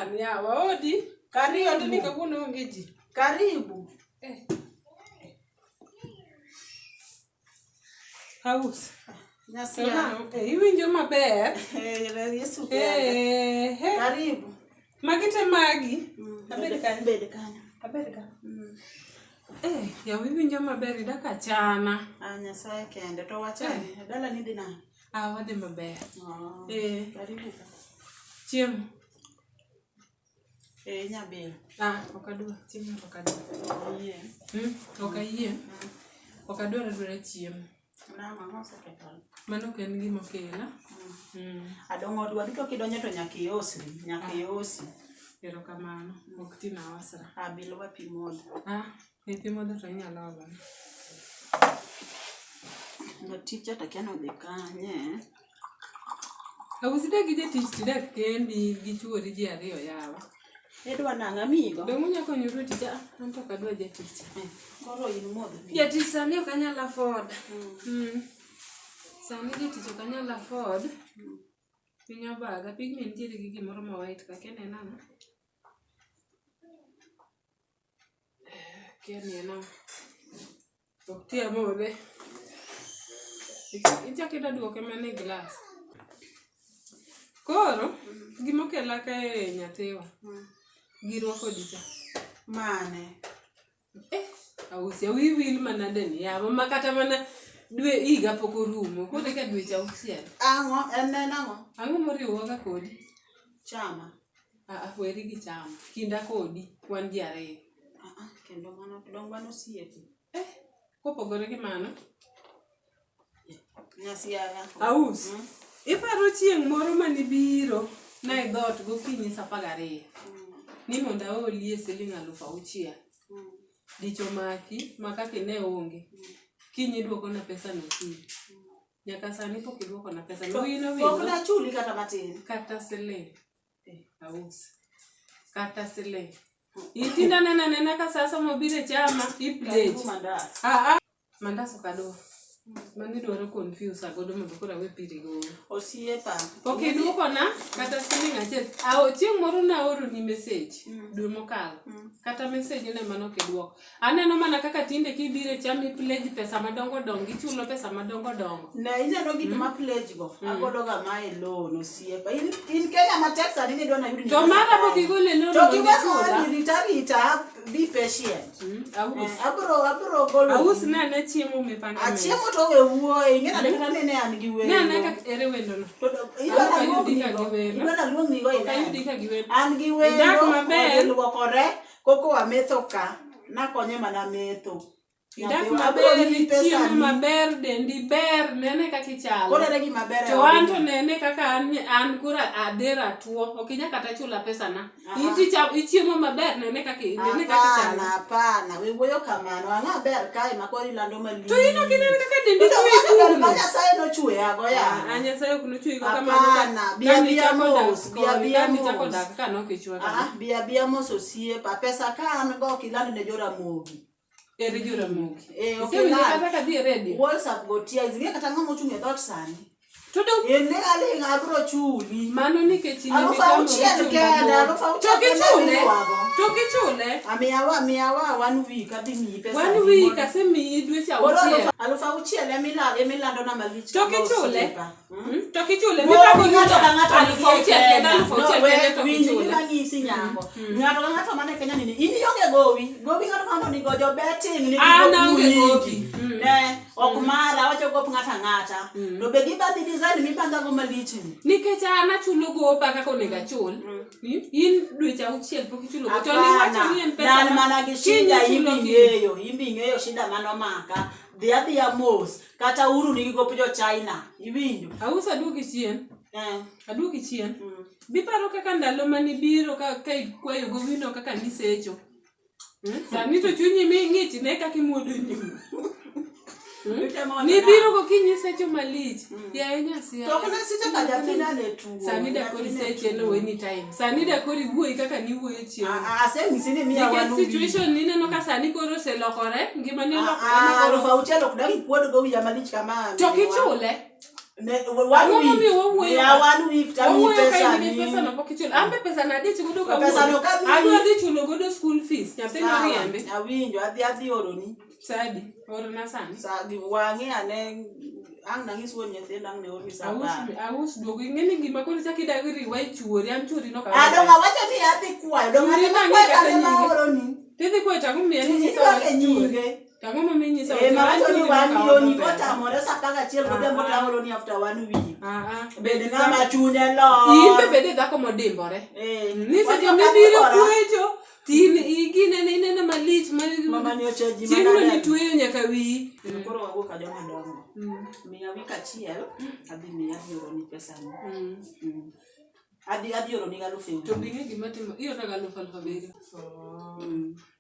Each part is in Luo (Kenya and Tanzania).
sani yawa odi. Karibu. Odni kawuono onge ji. Karibu. Eh. House. Nyasia. Eh, iwinjo maber. Eh, Yesu kende. Eh, eh. Karibu. Magi te magi. Abed kanyo. Bed kanyo. Abed ka. Eh, yawa iwinjo maber idak achana. Ah, Nyasaye kende. To wachani, dala ni dhi nade? Ah, wadhi maber. Oh. Eh, Karibu ka. chiemo. Eh, nyabil. Ah, ok adwa. Chiemo ok adwa. Ayie. Ok ayie. Ok adwar adwara chiemo. Nang'o, ang'o osekethore? Mano ok en gima okela. Adong'o odwa duto kidonjo to nyaka iosri, nyaka iosi. Erokamano. Ok tina osra. Abilwa pi modho. Ah, e pi modho to inyalo olo. Jaticha to akia ni odhi kanye. Awusi dak gi jatich tidak kendi gi chuori ji ariyo yawa. Idwa nang'o amigo? Dong' unya konyoru e tich? Ah, an to ok adwa jatich. Koro in modh pi. Jatich sani ok anyal afford. Sani jatich ok anyal afford. Piny obaga. Pigni nitiere gi gimoro ma white ka. Akia ni en ang'o. Akia ni en ang'o. Ok ti amodhe. Ichako ida duoke mana e glass. Koro, gimokela kae nyathiwa. Girwa kodi cha. Mane? Eh, ausia wi wil manade ni yawa ma kata mana dwe higa pok orumo. Koro eka dweche auchiel. Ang'o? En en ang'o? Ang'o moriwowa ga kodi? Chama. Ah, ah, weri gi chama. Kinda kodi, wan ji ariyo. Ah, ah, kendo mano dong wan osiepe. Eh, kopogore gi mano, Nyasiaya. Aus. Iparo chieng' moro manibiro na e dhoot gokinyi sa 12. Ni mondo aolie siling 6000. Dich omaki ma kaka ine onge. Kiny iduokona pesa no kiny. Nyaka sani pok iduokona pesa no. Wiyi Pok nowil nachuli kata matin. kata siling. Eh, aus. Kata siling. Intinda nena nena ka sasa mobiro e chama i Karibu pledge. mandas. Ah, ah. Mandas ok adwa. Mano idwaro confuse godo mondo koro awe piri gowi. Osiepa. Pok iduokona kata siling achiel. Ao chieng' moro naoroni message dwe mokalo. Kata message ne mano ok iduoko. Aneno mana kaka tinde kibiro e chama i pledge pesa madongo dongo, ichulo pesa madongo dongo. Ne ineno gik ma pledge go. Agolo ga ma e loan osiepa. In in Kenya matek sani ni idwa nayud ni To pesa mara pok kanye. igolo e loan To mondo kiwe ichula. koni rita rita be patient. Aus. Eh, abro abro golo. Aus ne ane chiemo mipanga. A chiemo to we wuoye, ing'e nade kata nene an gi Ne wendo. ane kaka ere wendo no. To idwa Ang' ok naluong ayudi ka nigo. gi welo. Idwa naluong nigo Ok ayudi ine. ka gi wendo. An gi wendo, Idak maber. odhi luokore, koko wametho ka. Nakonye mana metho. Idak Nyathi, maber, abiro miyi ichiemo pesani. maber, dendi ber, nene kaka ichalo. Koro ere gima ber e To an odni? to nene kaka an, an koro adher atuo, ok inyal kata chula pesana. Aha. In ticha ichiemo maber, nene kaka nene kaka Hapana, ichalo. hapana, we wuoyo kamano. Ang'a ber kae ma koro ilando malich. To in ok ineno kaka dendi To koro wacho ber ma ikuno. Nyasaye nochweyago Ah, yawa. Nyasaye ok nochweyi go kamano ka- Hapana, biya kane biya ichako dak mos, biya koni, biya kane ichako mos. dak ka nok ichwe Ah, kama. biya biya mos osiepa. Pesa ka an go ok iland ne Joramogi. Ere Joramogi. Eh, ok Isewinjo iland. kata ka dhi e redio. WhatsApp go tia, ing'e kata ng'ama ochung' e dhoot sani. To dong In ling' aling' abro chuli. mano nikech in Alufu ema auchiel ichamo kende, mabor. 6000 To kende kichule, miywago. to kichule, Amiyawa, miyawa one week adhi miyi pesa. one week asemiyi dweche Koro auchiel. 6000 emila emilandona malich. To kama kichule, osiepa. To kichule, Wuo, mipango ni ng'ato ka ng'ato alufu nigi auchiel kende, Kenya. 6000 No, kende to winj kichule. gima anyisi nyako. Ng'ato ka ng'ato man e Kenya ni in ionge gowi. Gowi ng'ato ka ng'ato nigo jo betting nigi An gop aonge nyingi. gowi. Ne, ok mara awacho gop ng'ato ang'ata. To be gibadhi design mibandhago malich ni. Nikech an achulo gopa kaka onego achul. In dweche auchiel pok ichulo go. To niwacho ni en pesa Nan ma mana gi kiny shida ichulo imbi kiny. ing'eyo, imbi ing'eyo shida manomaka. Dhi adhiya mos kata uru nigi gop jo China. Iwinjo? Aus aduoki chien. Eh. Aduoki chien. Biparo kaka ndalo manibiro ka ka ikwayo gowino kaka nisecho. Sani to chunyi mi ng'ich ne kaka imuodo nyuka. Itemo wacho Nibiro gokinyi secho malich. Yaye Nyasaye. To ok nasecho ka nyathina ne tuo. Sani da kori Nyathina seche tuo. no anytime. Sani da kori wuoyi kaka niwuoyo chieng'. Ah, ah, Asenyisi ni miya Nikech one week. situation nineno ka sani koro oselokore, ngimani Ah, olokore ah, ma koro 6000 ok dang' ikuod go wiya malich kama. To kichule. Ne, one Ang'o week. momiyo wawuoyo Miya ka? one week to amiyi Wawuoyo ka in gi pesani. pesano pok ichulo. An be pesano adich godo kawuono. Pesano ka miyi. Adwa dhi chulo godo school fees. Nyathi Sawa, noriembi. Awinjo, adhi adhi oroni. Sadi, orna sani. Sa gi wang'e ane ang' nang'is wuon nyithindo ang' ne orni sa Aus, apar. aus duogo. Ing'e ni gima koro ichako idagi riwa e chuori. An chuori nok Ah, dong' awacho ni adhi kwayo, dong' Chuori ane nang'e makwayo kata kane ma nyinge. oroni. Tidhi kwayo to ang'o miyo inyisa Idwake wach chuori? nyinge. To ang'o momiyo inyisa wach Eh, chuori? An mawacho ni chuori one nok yoni aoro pesa. kotamore sa 11 godhiambo to aoroni after one week. Ah, ah. Bed ng'ama chunye lor. In be bed e dhako modimbore. Eh, Ni seche wacho mibiro kaka kwecho, tin iginene inene malich ma Mama ni ocheji chieng'no manade. nitweyo nyaka wiyi. Koro wawuok ka joma dongo. Miya wik achiel, adhi miya adhi oroni pesani. Mm. Adhi adhi oroni galufu e To wiye. be ing'e gima timo, ioro ga alufu alufu abiriyo.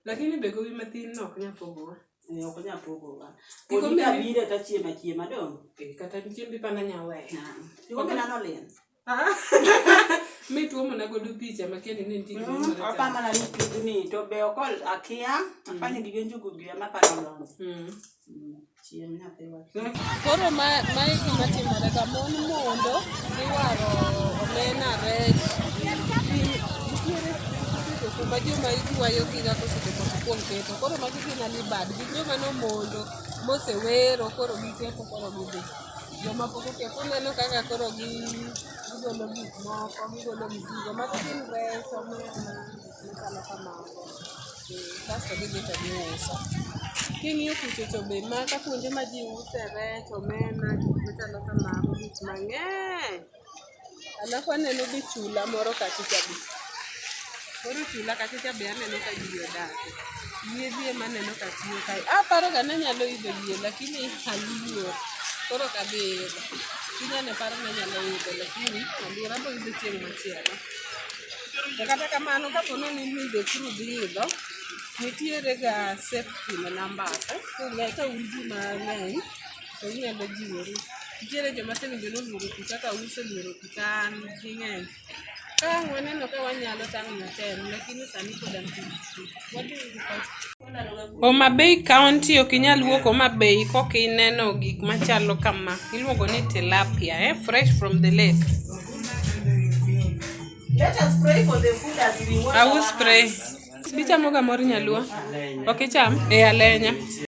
Lakini be gowi mathin no ok nyal pogowa. Eh, ok onyal pogowa. Kikombe Kodi ni- kabiro tachiemo achiema dong'. Eh, kata chiembi pana nyaweyo. Kikombe nano lil. Mituomona godo picha makia ni ne nitie gimoro marachar. Apa mana ni pigni to be ok ol akia, afanye gige njugu gi ema paro dongo. Chiem nyathiwa. Koro mae gima timore ga mon mondo iwaro omena rech. Nitiere kuma joma iywayo giga kosechopo kuom ketho. Koro magi gin alibad gin joma nomondo mosewero koro giketho koro gidhi. Joma pok oketho uneno kaka koro gigolo gik moko, gigolo mzigo. Mago gin rech, omena, gik machalo kamago. Kasto gidhi to giuso. King'iyo kucho to be maka kuonde ma ji use rech, omena, gik machalo kamago, gik mang'eny. Alafu aneno be chula moro kacha cha be. Koro chula kacha cha be aneno ka ji odake. Yiedhi ema aneno ka tiyo kae. Aparo ga ni anyalo idho yie lakini aluor. Koro ok adhi idho. Chunya ne paro ni anyalo idho lakini aluor. Abo idho chieng' machielo. To kata kamano kapo ni idho koro dhi idho, nitiere ga safety numbers. Ka un ji mang'eny to unyalo jiworu. Nitiere joma asewinjo ni oluoro pi kaka uso oluoro pi ka an ging'eny. Ka ang' waneno ka wanyalo to ang' watem lakini sani pod an wadhi uru kocha. Homa Bay County ok inyal wuok Homa Bay kok ineno gik machalo kama. Iluongo ni tilapia, eh? Fresh from the lake. Let us pray for the food as we wash I will our spray. hands. Bichamo ga mor nyaluo? Ok icham? E alenya.